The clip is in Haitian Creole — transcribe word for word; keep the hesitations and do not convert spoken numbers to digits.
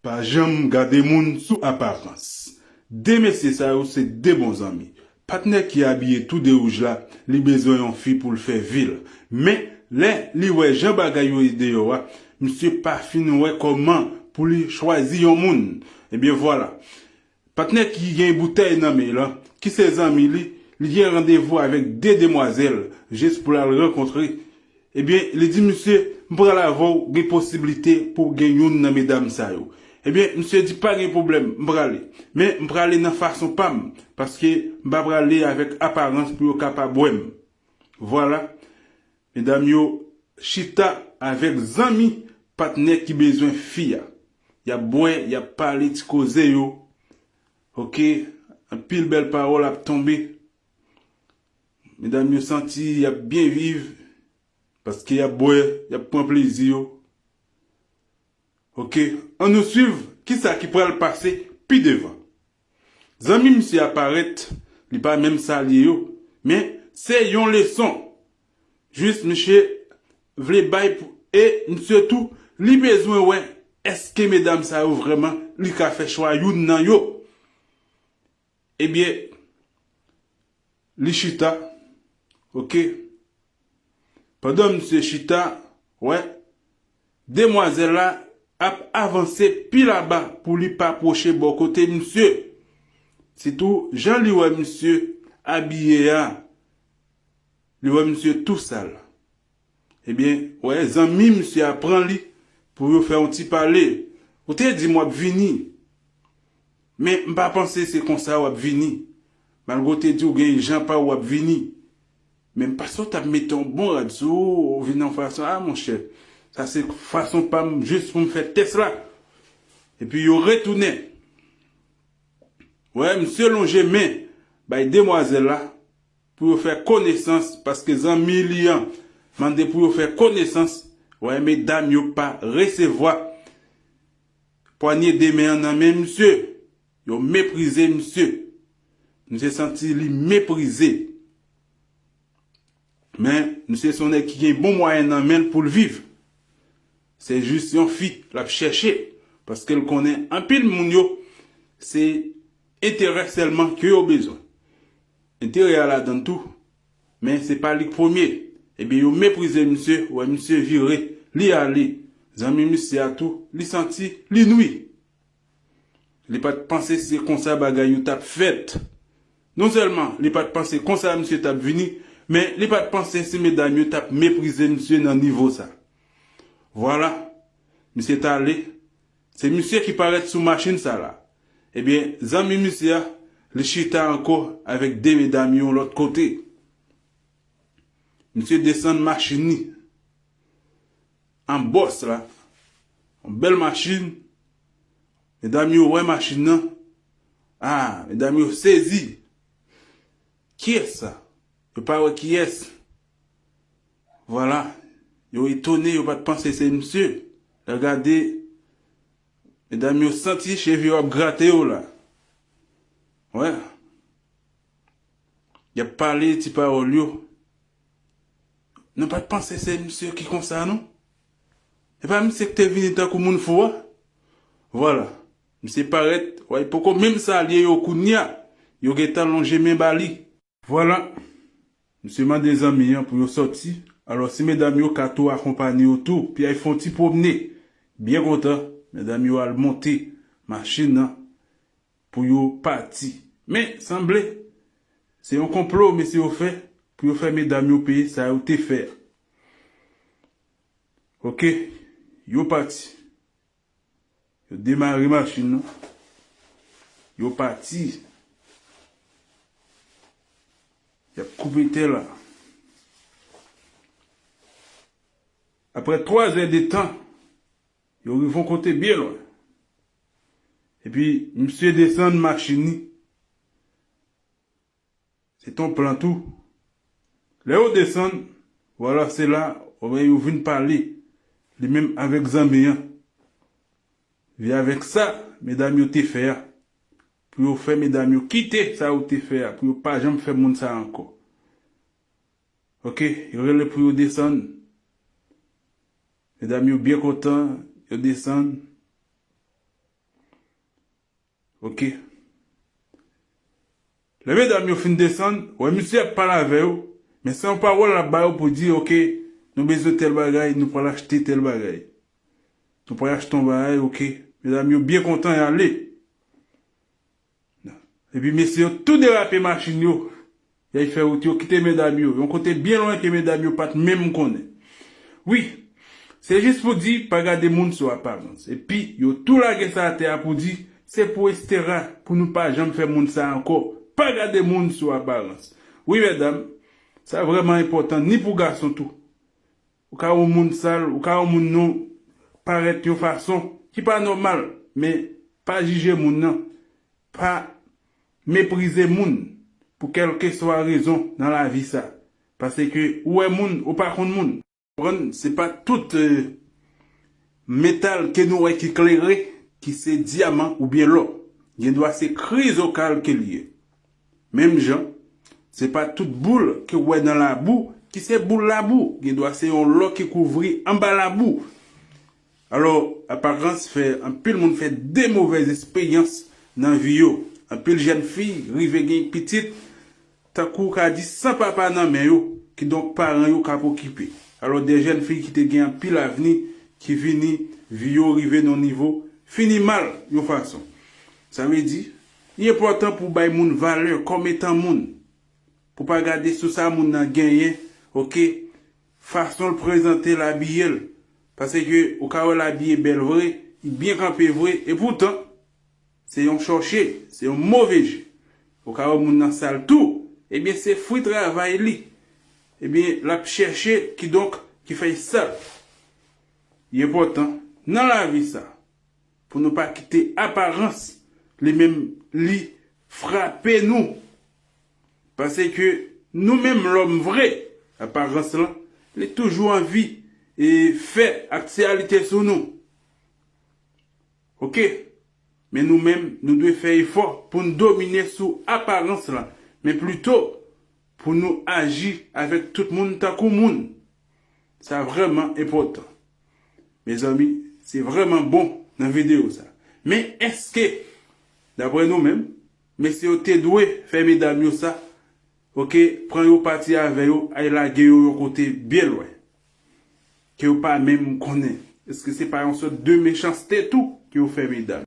Pa janm gade moun sou aparans. De mesye sa yo se de bon zanmi. Patnè ki abiye tou de wouj la, li bezwen yon fi pou l fè vi l. Men, lè li wè jan bagay yo ye deyò a, misye pa fin wè kòman pou li chwazi yon moun. Ebyen vwala. Patnè ki gen boutèy nan men l lan, ki se zanmi li, li gen randevou avèk de demwazèl jis pou l al rankontre. Ebyen, li di misye, "M pral avè w, gen posiblite pou w gen youn nan medam sa yo." Ebyen, misye di, "Pa gen pwoblèm, m prale. Men, m prale nan fason pa m, paske m pa prale avèk aparans pou yo kapab wè m." Vwala. Medam yo chita avèk zanmi patnè ki bezwen fi a. Y ap bwè, y ap pale ti koze yo. Oke, anpil bèl pawòl ap tonbe. Medam yo santi y ap byen viv, paske y ap bwè, y ap pran plezi yo. Oke, ann nou swiv kisa ki pral pase pi devan. Zanmi misye a parèt, li pa menm salye yo, men se yon leson. Jis misye vle bay pou, e misye tou, li bezwen wè èske medam sa yo vrèman, li ka fè chwa youn nan yo. Ebyen, li chita, oke. Pandan misye chita, wè, demwazèl la ap avanse pi laba pou li pa pwoche bò kote misye. Sitou, jan li wè misye abiye a, li wè misye tou sal. Ebyen, wè, zanmi misye a pran li pou yo fè yon ti pale. Ou te di m w ap vini, men m pa panse se konsa w ap vini. Malgre w te di w gen jan pa w w ap vini. Men m panse w t ap mete yon bon rad sou ou, ou vin yon fason, a monchè, sa se fason pa m jis pou m fè tès la. Epi yo retounen. Wè, misye lonje men bay demwazèl la pou yo fè konesans, paske zanmi li an mande pou yo fè konesans. Wè, medam yo pa resevwa pwanye de men an nan men misye. Yo meprize misye. Misye santi li meprize. Men, misye se yon nèg ki gen bon mwayen nan men l pou l viv. Se jis yon fi l ap chèche, paske l konnen anpil moun yo, se enterè sèlman ke yo bezwen. Enterè a ladan l tou, men se pa li k premye. Ebyen, yo meprize misye, wè misye vire, li ale. Zanmi misye a tou, li santi li nwi. Li pa t panse se konsa bagay yo t ap fèt. Non sèlman li pa t panse konsa misye t ap vini, men li pa t panse si medam yo t ap meprize misye nan nivo sa. Vwala, misye t ale. Se misye ki parèt sou machin sa la. Ebyen, zanmi misye a, li chita ankò avèk de medam yo yon lòt kote. Misye desann machin li. An bòs la. Yon bèl machin. Medam yo wè machin nan. Ah, medam yo sezi. Kiyès sa? Yo pa wè kiyès. Vwala. Yo etone, yo pa t panse se misye. Lè gade, medam yo santi cheve yo ap grate yo la. Wè. Y ap pale ti pawòl yo. Nou pa t panse se misye ki konsa, non? E pa misye ki te vini tankou moun fou a? Vwala. Misye parèt, wè, poko menm salye yo kounye a. Yo gentan lonje men ba li. Vwala. Misye mande zanmi an pou yo sòti. Alò, si medam yo ka tou akonpanye yo tou, pou y al fè yon ti pwomne. Byen kontan, medam yo al monte machin nan pou yo pati. Men, sanble, se yon konplo mesye yo fè pou yo fè medam yo peye sa yo te fè a. Oke, yo pati. Yo demare machin nan. Yo pati. Y ap koupe tè la. Apre twa zè de tan, yo rive yon kote byen lwen. Epi, misye desann machin li. Se t on plan tou. Lè yo desann, vwala, se la, oubyen yo vin pale, li menm avèk zanmi an. Vin avèk sa medam yo te fè a. Pou yo fè medam yo kite sa yo te fè a, pou yo pa janm fè moun sa ankò. Oke, yo rele pou yo desann. Medam yo byen kontan, yo desann. Ok. Lè medam yo fin desann, wè misye ap pale avè yo, men se yon pawòl l ap ba yo pou di, ok, nou bezwen tèl bagay, nou pral achte tèl bagay. Nou pral achte yon bagay, ok. Medam yo byen kontan, y ale. Epi mesye yo tou derape machin yo. Y al fè wout yo, kite medam yo yon kote byen lwen ke medam yo pa t menm konnen. Wi, se jis pou di, pa gade moun sou aparans. Epi, yo tou lage sa atè a pou di, se pou Estera, pou nou pa janm fè moun sa ankò. Pa gade moun sou aparans. Wi, medam, sa vrèman enpòtan, ni pou gason tou. Ou ka yon moun sal, ou ka yon moun nou parèt yon fason ki pa nòmal, men pa jije moun nan, pa meprize moun pou kèlkeswa rezon nan lavi sa. Paske ou wè moun, ou pa konn moun. Konprann, se pa tout, eh, metal ke nou wè ki klere, ki se dyaman oubyen lò. Gendwa se krizokal ke l ye. Menm jan, se pa tout boul ke w wè nan labou ki se boul labou. Gendwa se yon lò ki kouvri anba labou. Alò, aparans fè anpil moun fè de movèz esperyans nan vi yo. Anpil jèn fi rive gen pitit, tankou w ka di san papa nan men yo, kidonk paran yo k ap okipe. Alò, de jèn fi ki te gen anpil avni, ki vini, vi yo rive nan yon nivo, fini mal yon fason. Sa vle di, li enpòtan pou w bay moun valè kòm etan moun. Pou w pa gade sou sa moun nan genyen, ok, fason l prezante l, abiye l. Paske ou ka wè l abiye bèl vre, li byen kanpe vre, epoutan, se yon chòche, se yon move je. Ou ka wè moun nan sal tou, ebyen se fwi travay li. Ebyen, l ap chèche, kidonk, ki fè l sal. Li enpòtan nan lavi sa, pou nou pa kite aparans li menm li frape nou. Paske nou menm lòm vre, aparans lan, li toujou anvi e fè aktyalite sou nou. Ok? Men nou menm, nou dwe fè efò pou n domine sou aparans lan, men plito pou nou aji avèk tout moun tankou moun. Sa vrèman enpòtan. Mezanmi, se vrèman bon nan videyo sa. Men èske, daprè nou menm, mesye yo te dwe fè medam yo sa, ok, pran yo pati avè yo, al lage yo yon kote byen lwen, ke yo pa menm konnen? Èske se pa yon sòt de mechanste tou ke yo fè medam?